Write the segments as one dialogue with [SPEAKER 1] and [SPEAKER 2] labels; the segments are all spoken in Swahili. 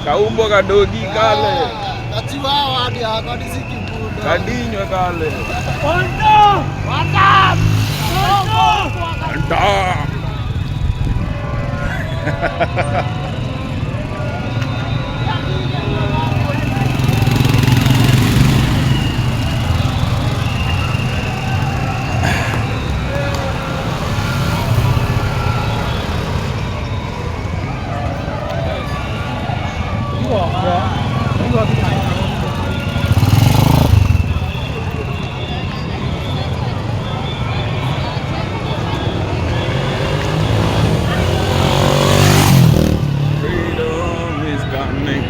[SPEAKER 1] Kaumbwa kadogi kale.
[SPEAKER 2] Kachiwawa hadi hako hadi si kibuda.
[SPEAKER 1] Kadinywe kale. Anta. Freedom is coming.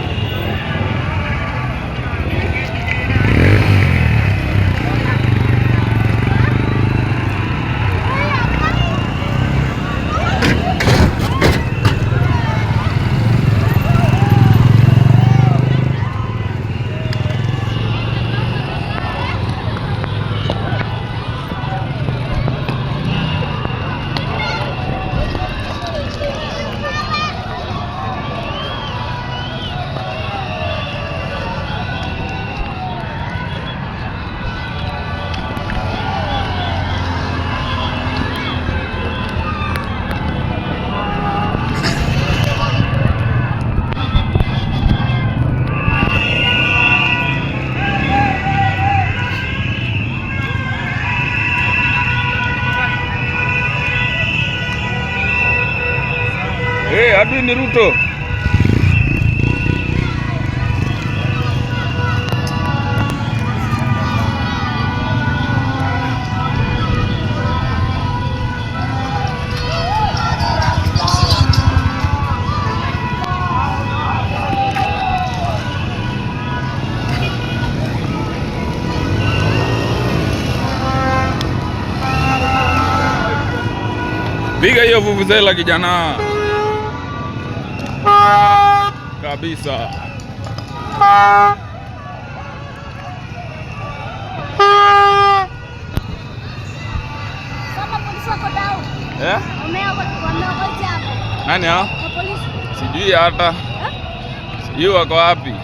[SPEAKER 1] Hey, adui ni Ruto. Piga hiyo vuvuzela kijana. Kabisa.
[SPEAKER 3] Kama polisi wako down.
[SPEAKER 1] Eh?
[SPEAKER 3] Wameogoja hapo.
[SPEAKER 1] Nani hao?
[SPEAKER 3] Mapolisi.
[SPEAKER 1] Sijui hata.
[SPEAKER 3] Eh?
[SPEAKER 1] Sijui wako wapi.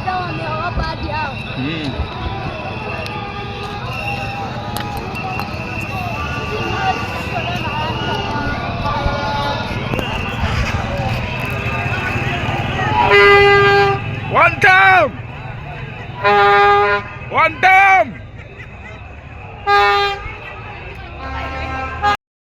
[SPEAKER 3] Sasa wameogopa hadi hao.
[SPEAKER 1] One time. One time.